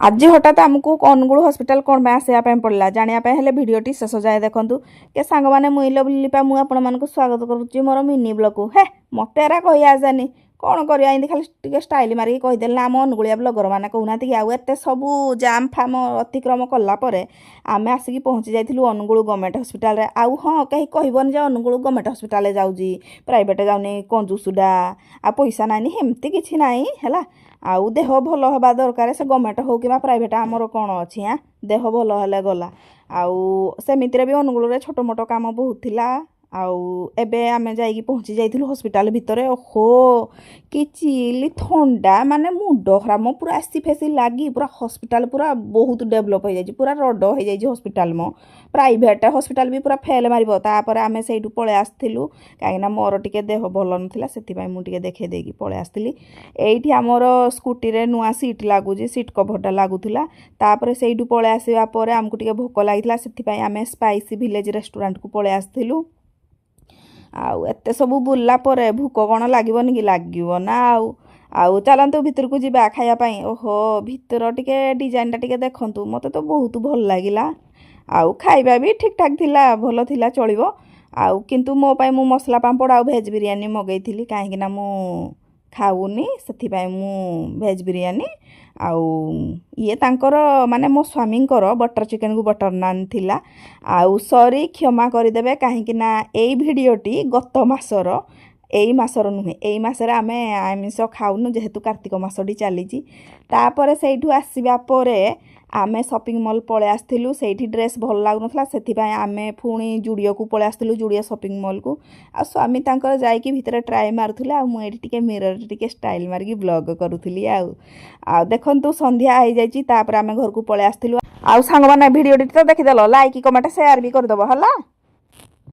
ଆଜି ହଠାତ୍ ଆମକୁ ଅନୁଗୁଳ ହସ୍ପିଟାଲ କ'ଣ ପାଇଁ ଆସିବା ପାଇଁ ପଡ଼ିଲା, ଜାଣିବା ପାଇଁ ହେଲେ ଭିଡ଼ିଓଟି ଶେଷ ଯାଏ ଦେଖନ୍ତୁ। କେ ସାଙ୍ଗମାନେ, ମୁଇଁ ଲଭଲି ଲିପା, ମୁଁ ଆପଣମାନଙ୍କୁ ସ୍ୱାଗତ କରୁଛି ମୋର ମିନି ବ୍ଲଗକୁ। ହେ, ମୋତେ ଏରା କହି ଆସେନି, କ'ଣ କରିବା? ଏମିତି ଖାଲି ଟିକେ ଷ୍ଟାଇଲ୍ ମାରିକି କହିଦେଲେ ନା, ଆମ ଅନୁଗୁଳିଆ ବ୍ଲଗର ମାନେ କହୁନାହାନ୍ତି କି? ଆଉ ଏତେ ସବୁ ଜାମ୍ ଫାମ୍ ଅତିକ୍ରମ କଲା ପରେ ଆମେ ଆସିକି ପହଞ୍ଚି ଯାଇଥିଲୁ ଅନୁଗୁଳ ଗଭର୍ଣ୍ଣମେଣ୍ଟ ହସ୍ପିଟାଲରେ। ଆଉ ହଁ, କେହି କହିବନି ଯେ ଅନୁଗୁଳ ଗଭର୍ଣ୍ଣମେଣ୍ଟ ହସ୍ପିଟାଲରେ ଯାଉଛି, ପ୍ରାଇଭେଟ ଯାଉନି, କଞ୍ଜୁସୁଟା ଆଉ ପଇସା ନାହିଁ। ସେମିତି କିଛି ନାହିଁ, ହେଲା। ଆଉ ଦେହ ଭଲ ହେବା ଦରକାର। ସେ ଗଭର୍ଣ୍ଣମେଣ୍ଟ ହଉ କିମ୍ବା ପ୍ରାଇଭେଟ, ଆମର କ'ଣ ଅଛି? ଆଁ, ଦେହ ଭଲ ହେଲେ ଗଲା। ଆଉ ସେମିତିରେ ବି ଅନୁଗୁଳରେ ଛୋଟ ମୋଟ କାମ ବହୁତ ଥିଲା। ଆଉ ଏବେ ଆମେ ଯାଇକି ପହଞ୍ଚି ଯାଇଥିଲୁ ହସ୍ପିଟାଲ ଭିତରେ। ଓହୋ, କି ଚିଲି ଥଣ୍ଡା, ମାନେ ମୁଣ୍ଡ ଖରାପ। ମୋ ପୁରା ଏସି ଫେସି ଲାଗି ପୁରା ହସ୍ପିଟାଲ ପୁରା ବହୁତ ଡେଭଲପ୍ ହେଇଯାଇଛି, ପୁରା ରଡ଼ ହେଇଯାଇଛି ହସ୍ପିଟାଲ। ମୋ ପ୍ରାଇଭେଟ ହସ୍ପିଟାଲ ବି ପୁରା ଫେଲ୍ ମାରିବ। ତାପରେ ଆମେ ସେଇଠୁ ପଳେଇ ଆସିଥିଲୁ, କାହିଁକିନା ମୋର ଟିକେ ଦେହ ଭଲ ନଥିଲା, ସେଥିପାଇଁ ମୁଁ ଟିକେ ଦେଖେଇ ଦେଇକି ପଳେଇ ଆସିଥିଲି। ଏଇଠି ଆମର ସ୍କୁଟିରେ ନୂଆ ସିଟ୍ ଲାଗୁଛି, ସିଟ୍ କଭରଟା ଲାଗୁଥିଲା। ତାପରେ ସେଇଠୁ ପଳେଇ ଆସିବା ପରେ ଆମକୁ ଟିକେ ଭୋକ ଲାଗିଥିଲା, ସେଥିପାଇଁ ଆମେ ସ୍ପାଇସି ଭିଲେଜ ରେଷ୍ଟୁରାଣ୍ଟକୁ ପଳେଇ ଆସିଥିଲୁ। ଆଉ ଏତେ ସବୁ ବୁଲିଲା ପରେ ଭୋକ କ'ଣ ଲାଗିବନି କି? ଲାଗିବ ନା। ଆଉ ଚାଲନ୍ତୁ ଭିତରକୁ ଯିବା ଖାଇବା ପାଇଁ। ଓହୋ, ଭିତର ଟିକେ ଡିଜାଇନଟା ଟିକେ ଦେଖନ୍ତୁ, ମୋତେ ତ ବହୁତ ଭଲ ଲାଗିଲା। ଆଉ ଖାଇବା ବି ଠିକ୍ ଠାକ୍ ଥିଲା, ଭଲ ଥିଲା, ଚଳିବ। ଆଉ କିନ୍ତୁ ମୋ ପାଇଁ ମୁଁ ମସଲା ପାମ୍ପଡ଼ ଆଉ ଭେଜ୍ ବିରିୟାନୀ ମଗେଇଥିଲି, କାହିଁକିନା ମୁଁ ଖାଉନି, ସେଥିପାଇଁ ମୁଁ ଭେଜ୍ ବିରିୟାନୀ। ଆଉ ଇଏ ତାଙ୍କର, ମାନେ ମୋ ସ୍ୱାମୀଙ୍କର ବଟର୍ ଚିକେନକୁ ବଟର୍ ନାନ୍ ଥିଲା। ଆଉ ସରି, କ୍ଷମା କରିଦେବେ, କାହିଁକି ନା ଏଇ ଭିଡ଼ିଓଟି ଗତ ମାସର, ଏଇ ମାସର ନୁହେଁ। ଏଇ ମାସରେ ଆମେ ଆମିଷ ଖାଉନୁ, ଯେହେତୁ କାର୍ତ୍ତିକ ମାସଟି ଚାଲିଛି। ତାପରେ ସେଇଠୁ ଆସିବା ପରେ ଆମେ ସପିଂ ମଲ୍ ପଳେଇ ଆସିଥିଲୁ। ସେଇଠି ଡ୍ରେସ୍ ଭଲ ଲାଗୁନଥିଲା, ସେଥିପାଇଁ ଆମେ ପୁଣି ଜୁଡ଼ିଓକୁ ପଳେଇ ଆସିଥିଲୁ, ଜୁଡ଼ିଓ ସପିଂ ମଲ୍କୁ। ଆଉ ସ୍ୱାମୀ ତାଙ୍କର ଯାଇକି ଭିତରେ ଟ୍ରାଏ ମାରୁଥିଲେ, ଆଉ ମୁଁ ଏଇଠି ଟିକେ ମିରରରେ ଟିକେ ଷ୍ଟାଇଲ୍ ମାରିକି ବ୍ଲଗ୍ କରୁଥିଲି। ଆଉ ଦେଖନ୍ତୁ, ସନ୍ଧ୍ୟା ହେଇଯାଇଛି। ତାପରେ ଆମେ ଘରକୁ ପଳେଇ ଆସିଥିଲୁ। ଆଉ ସାଙ୍ଗମାନେ, ଭିଡ଼ିଓଟି ତ ଦେଖିଦେଲ, ଲାଇକ୍, କମେଣ୍ଟ, ସେୟାର ବି କରିଦେବ, ହେଲା।